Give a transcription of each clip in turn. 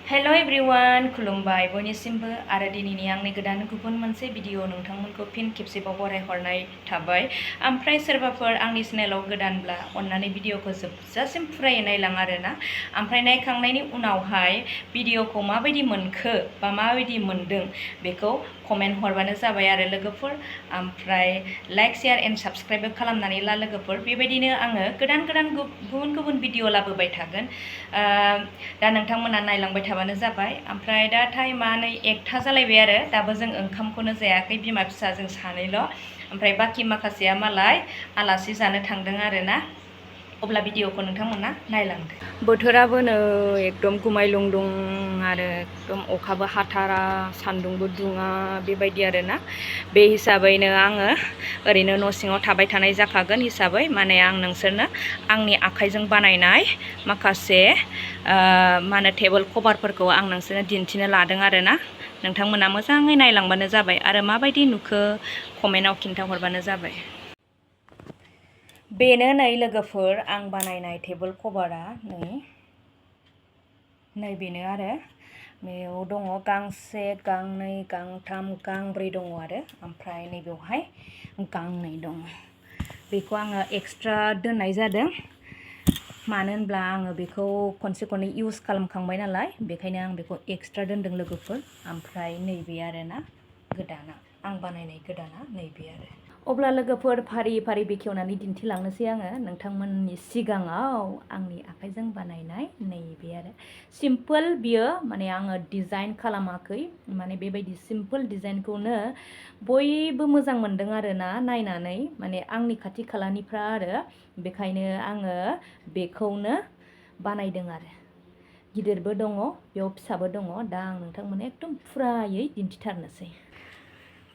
Hello everyone खुलुमबाय बयनिसिमबो आरो दिनैनि आंनि गोदान गुबुन मोनसे भिडिअ नोंथांमोनखौ फिन खेबसेबाव बरायहरनाय थाबाय। ओमफ्राय सोरबाफोर आंनि चेनेलाव गोदानब्ला अन्नानै भिडिअखौ जोबजासिम फुरायै नायलां आरोना। ओमफ्राय नायखांनायनि उनावहाय भिडिअखौ माबायदि मोनखो बा माबायदि मोनदों बेखौ कमेन्ट हरबानो जाबाय आरो लोगोफोर। ओमफ्राय लाइक शेयार एन्ड साबस्क्राइब खालामनानै ला लोगोफोर। बेबायदिनो आङो गोदान गोदान गुबुन गुबुन भिडिअ लाबोबाय थागोन। दा नोंथांमोना नायलांबाय थाबानो जाबाय। ओमफ्राय दा टाइमा नै 1टा जालायबाय आरो दाबो जों ओंखामखौनो जायाखै, बिमा फिसा जों सानैल'। ओमफ्राय बाखि माखासेया मालाय आलासि जानो थांदों आरोना। अब्ला भिडिअखौ नोंथांमोना नायलांदो। बोथोराबो नै एकदम गुमायलुंदुं आरो एकदम अखाबो हाथारा सान्दुंबो दुङा बेबायदि आरोना। बे हिसाबैनो आङो ओरैनो न' सिङाव थाबाय थानाय जाखागोन हिसाबै माने आं नोंसोरनो आंनि आखाइजों बानायनाय माखासे टेबोल कभारफोरखौ आं नोंसोरनो दिन्थिनो लादों आरोना। नोंथांमोना मोजाङै नायलांबानो जाबाय आरो माबायदि नुखो कमेन्टआव खिन्थाहरबानो जाबाय। बेनो नै लोगोफोर आं बानायनाय टेबोल कभारा नै बेनो आरो। बेयाव दङ गांसे, गांनै, गांथाम, गांब्रै दङ आरो। ओमफ्राय नैबेवहाय गांनै दङ। बेखौ आङो एक्सट्रा दोननाय जादों। मानो होनब्ला आङो बेखौ खनसे खननै इउज खालामखांबाय नालाय, बेखायनो आं बेखौ एक्सट्रा दोनदों लोगोफोर। ओमफ्राय नैबे आरोना गोदाना, आं बानायनाय गोदाना नैबे आरो। अब्ला लोगोफोर फारि फारि बेखेवनानै दिन्थिलांनोसै आङो नोंथांमोननि सिगाङाव आंनि आखाइजों बानायनाय नैबे आरो। सिम्पोल बियो, माने आङो डिजाइन खालामाखै, माने बेबायदि सिम्पोल डिजाइनखौनो बयबो मोजां मोनदों आरोना नायनानै, माने आंनि खाथि खालानिफ्रा आरो। बेखायनो आङो बेखौनो बानायदों आरो। गिदिरबो दङ बेयाव, फिसाबो दङ। दा आं नोंथांमोननो एकदम फुरायै दिन्थिथारनोसै।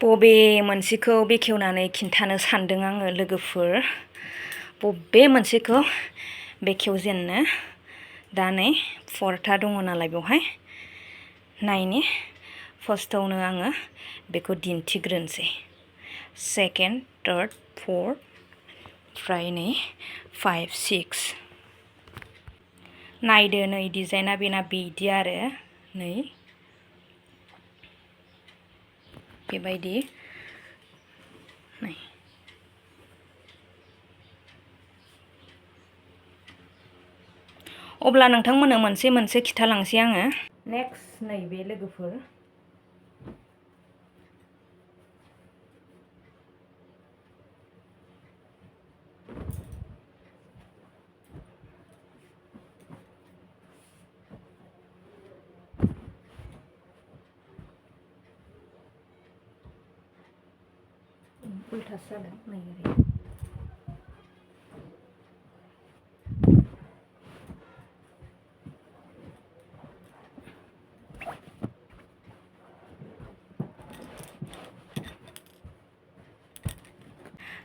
बबे मोनसेखौ बेखेवनानै खिन्थानो सानदों आङो लोगोफोर, बबे मोनसेखौ बेखेवजेननो। दा नै 4टा दङ नालाय बेवहाय नायनि। फार्स्टआवनो आङो बेखौ दिन्थिग्रोनोसै। सेकेन्ड, थार्ड, फर्थ, ओमफ्राय नै 5, 6। नायदो नै डिजाइना बेना बिदि आरो नै बेबायदि नै। अब्ला नोंथांमोननो मोनसे मोनसे खिथालांसै आङो। नेक्स्ट नैबे लोगोफोर। उल्थासो जादों नै ओरै।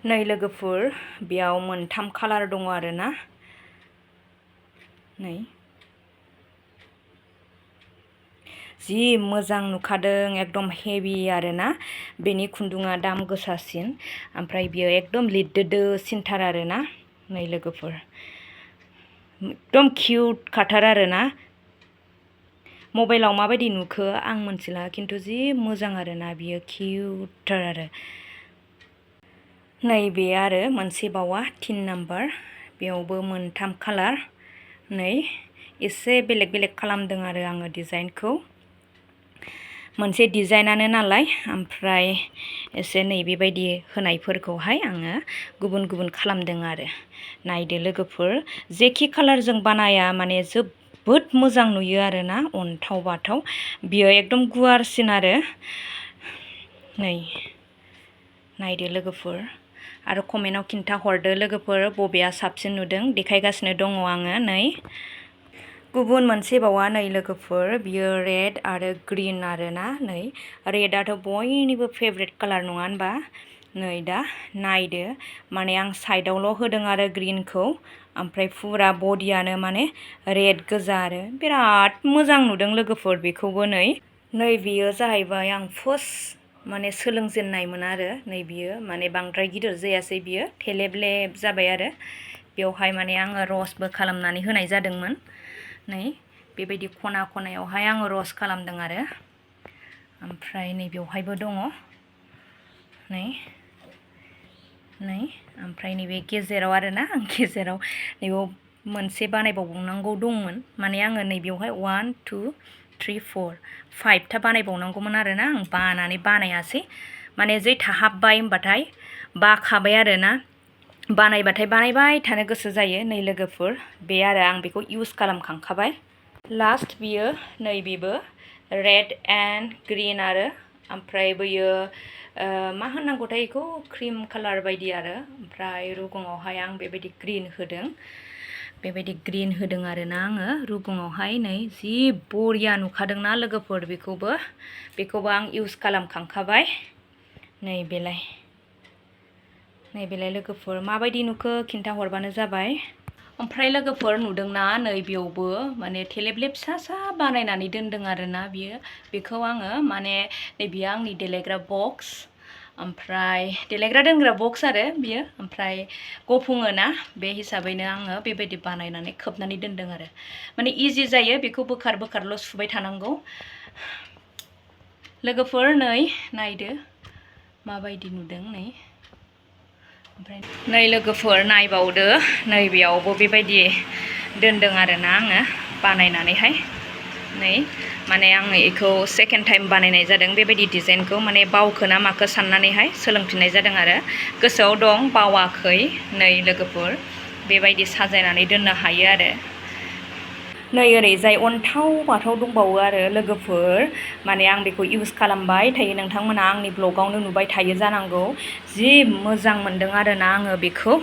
नै लोगोफोर बेयाव मोनथाम कालार दङ आरोना। नै जि मोजां नुखादों, एकदम हेभि आरोना। बेनि खुन्दुङा दाम गोसासिन, ओमफ्राय बियो एकदम लिददोदो सिनथार आरोना। नै लोगोफोर एकदम किउट खाथार आरोना। मबाइलाव माबायदि नुखो आं मिथिला, खिन्थु जि मोजां आरोना बियो, किउटथार आरो। नैबे आरो मोनसे बावा 3 नाम्बार, बेयावबो मोनथाम कालार। नै एसे बेलेग बेलेग खालामदों आरो आङो डिजाइनखौ। मोनसे डिजाइनानो नालाय, ओमफ्राय एसे नै बेबायदि होनायफोरखौहाय आङो गुबुन गुबुन खालामदों आरो। नायदो लोगोफोर, जेखि कालारजों बानाया माने जोबोद मोजां नुयो आरोना, अन्थाव बाथाव। बियो एकदम गुवारसिन आरो। नै नायदो लोगोफोर, आरो कमेन्टआव खिन्थाहरदो लोगोफोर बबेया साबसिन नुदों। देखायगासिनो दङ आङो नै। गुबुन मोनसे बावा नै लोगोफोर, बियो रेड आरो ग्रीन आरोना। नै रेडआथ' बयनिबो फेभरेट कालार नङा होनबा। नै दा नायदो, माने आं साइडआवल' होदों आरो ग्रीनखौ, ओमफ्राय फुरा बडियानो माने रेड गोजा आरो। बिराद मोजां नुदों लोगोफोर बेखौबो। नै बियो जाहैबाय आं फार्स्ट माने सोलोंजेननायमोन आरो। नै बियो माने बांद्राय गिदिर जायासै, बियो थेलेबलेब जाबाय आरो। बेवहाय माने आङो रसबो खालामनानै होनाय जादोंमोन। नै बेबायदि खना खनायावहाय आङो रस खालामदों आरो ओमफ्राय नैबेवहायबो दङ नै ओमफ्राय नैबे गेजेराव आरोना गेजेराव नैबेयाव मोनसे बानायबावनांगौ दंमोन माने आङो नैबेयावहाय 1 2 3 4 5 था बानायबावनांगौमोन आरोना आं बानायासै माने जै थाहाबबाय होनबाथाय बाखाबाय आरोना बानायबाथाय बानायबाय थानो गोसो जायो नै लोगोफोर बे आरो आं बेखौ इउज खालामखांखाबाय लास्ट बियो नैबेबो रेड एन्ड ग्रीन आरो ओमफ्राय बैयो मा होननांगौथाय बेखौ क्रिम कालार बायदि आरो ओमफ्राय रुगुङावहाय आं बेबायदि ग्रीन होदों बेबायदि ग्रीन होदों आरोना आङो रुगुङावहाय नै जि बरिया नुखादोंना लोगोफोर बेखौबो आं इउज खालामखांखाबाय नैबेलाय लोगोफोर माबायदि नुखो खिन्थाहरबानो जाबाय ओमफ्राय लोगोफोर नुदोंना नैबेयावबो माने थेलेबलेब फिसा बानायनानै दोनदों आरोना बेखौ आङो माने नैबेयो आंनि देलायग्रा बक्स ओमफ्राय देलायग्रा दोनग्रा बक्स आरो बियो ओमफ्राय गफुङो ना बे हिसाबैनो आङो बेबायदि बानायनानै खोबनानै दोनदों आरो माने इजि जायो बेखौ बोखारल' सुबाय थानांगौ लोगोफोर नै नायदो माबायदि नुदों नै ओमफ्राय नै लोगोफोर नायबावदो नैबेयावबो बेबायदि दोनदों आरोना आङो बानायनानैहाय नै माने आङो बेखौ सेकेन्ड टाइम बानायनाय जादों बेबायदि डिजाइनखौ माने बावखोना माखो साननानैहाय सोलोंफिननाय जादों आरो गोसोआव दं बावाखै नै लोगोफोर बेबायदि साजायनानै दोननो हायो आरो नै ओरैजाय अन्थाव बाथाव दंबावो आरो लोगोफोर माने आं बेखौ इउज खालामबाय थायो नोंथांमोना आंनि ब्लगावनो नुबाय थायो जानांगौ जि मोजां मोनदों आरोना आङो बेखौ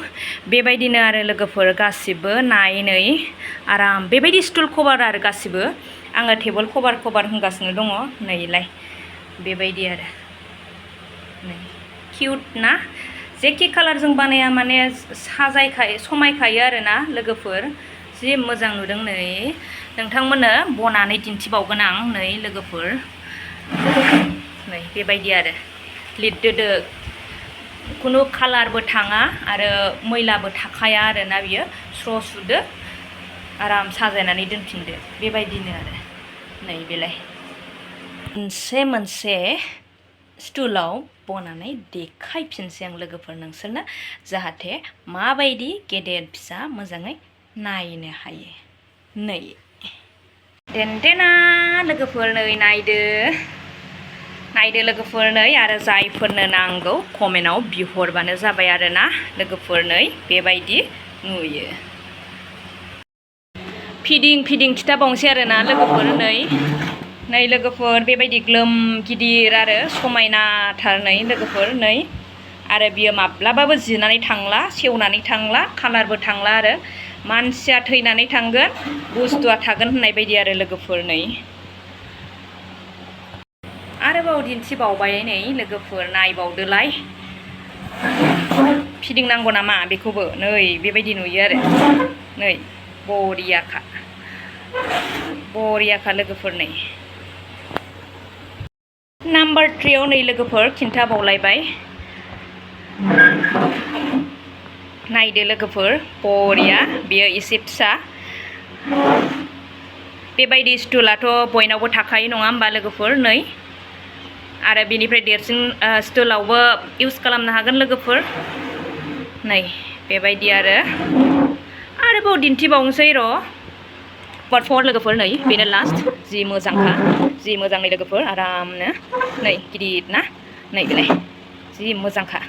बेबायदिनो आरो लोगोफोर गासिबो नायै आराम बेबायदि स्टुल कभार आरो गासिबो आङो टेबोल कभार होनगासिनो दङ नैलाय बेबायदि आरो नै किउट ना जेखि कालारजों बानाया माने समायखायो आरोना लोगोफोर जि मोजां नुदों नै नोंथांमोननो बनानै दिन्थिबावगोन आं नै लोगोफोर नै बेबायदि आरो लिरदोदो खुनु कालारबो थाङा आरो मैलाबो थाखाया आरोना बियो स्र' सुदो आराम साजायनानै दोनफिनदो बेबायदिनो आरो नै बेलाय मोनसे स्टुलाव बनानै देखायफिनसै आं लोगोफोर नोंसोरनो जाहाथे माबायदि गेदेर फिसा मोजाङै नायनो हायो नै देनदेना लोगोफोर नै नायदो लोगोफोर नै आरो जायफोरनो नांगौ कमेन्टआव बिहरबानो जाबाय आरोना लोगोफोर नै बेबायदि नुयो फिदिं खिथाबावनोसै आरोना लोगोफोर नै लोगोफोर बेबायदि ग्लोम गिदिर आरो समायनाथार नै लोगोफोर नै आरो बियो माब्लाबाबो जिनानै थांला सेवनानै थांला कालारबो थांला आरो मानसिया थैनानै थांगोन बुस्थुआ थागोन होननाय बायदि आरो लोगोफोर नै आरोबाव दिन्थिबावबाय नै लोगोफोर नायबावदोलाय फिदिंनांगौ नामा बेखौबो नै बेबायदि नुयो आरो नै बरियाखा लोगोफोर नै नाम्बार 3 आव नै लोगोफोर खिन्थाबावलायबाय नायदो लोगोफोर बरिया बियो एसे फिसा बेबायदि स्टुलाथ' बयनावबो थाखायो नङा होमबा लोगोफोर नै आरो बेनिफ्राय देरसिन स्टुलावबो इउज खालामनो हागोन लोगोफोर नै बेबायदि आरोबाव दिन्थिबावनोसै र' पार्ट 4 लोगोफोर नै बेनो लास्ट जि मोजां नै लोगोफोर आरामनो नै गिदिर ना नै बेलाय जि मोजांखा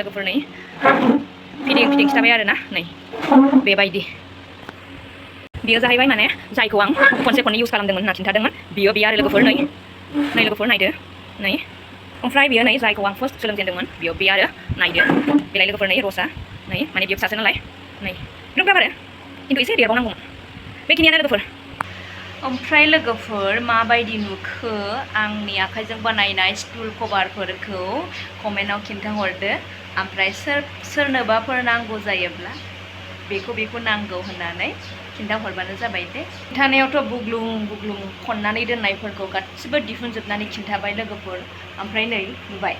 लोगोफोर नै फिदिं खिथाबाय आरोना नै बेबायदि बियो जाहैबाय माने जायखौ आं खनसे इउज खालामदोंमोन होनना खिन्थादोंमोन बियो आरो लोगोफोर नै लोगोफोर नायदो नै ओमफ्राय बियो नै जायखौ आं फार्स्ट सोलोंजेनदोंमोन बियो आरो नायदो बेलाय लोगोफोर नै रसा नै माने बियो फिसासो नालाय नै गोब्राब आरो खिन्थु एसे देरबावनांगौमोन बेखिनियानो लोगोफोर ओमफ्राय लोगोफोर माबायदि नुखो आंनि आखाइजों बानायनाय स्टुल कभारफोरखौ कमेन्टआव खिन्थाहरदो ओमफ्राय सोरनोबाफोर नांगौ जायोब्ला बेखौ नांगौ होननानै खिन्थाहरबानो जाबाय दे खिन्थानायावथ' बुग्लुं खननानै दोननायफोरखौ गासिबो दिहुनजोबनानै खिन्थाबाय लोगोफोर ओमफ्राय नै नुबाय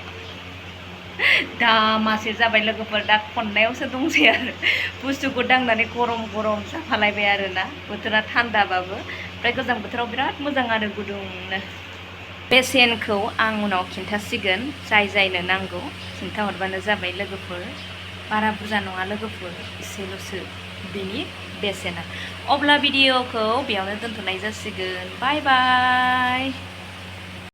दामासे जाबाय लोगोफोर दा खननायावसो दंसै आरो बुस्थुखौ दांनानै गरम गरम जाफालायबाय आरोना बोथोरा थान्दाबाबो ओमफ्राय गोजां बोथोराव बिराद मोजां आरो गुदुंनो बेसेनखौ आं उनाव खिन्थासिगोन जायनो नांगौ खिन्थाहरबानो जाबाय लोगोफोर बारा बुरजा नङा लोगोफोर एसेल'सो बिनि बेसेना अब्ला भिडिअखौ बेयावनो दोनथ'नाय जासिगोन बाय बाय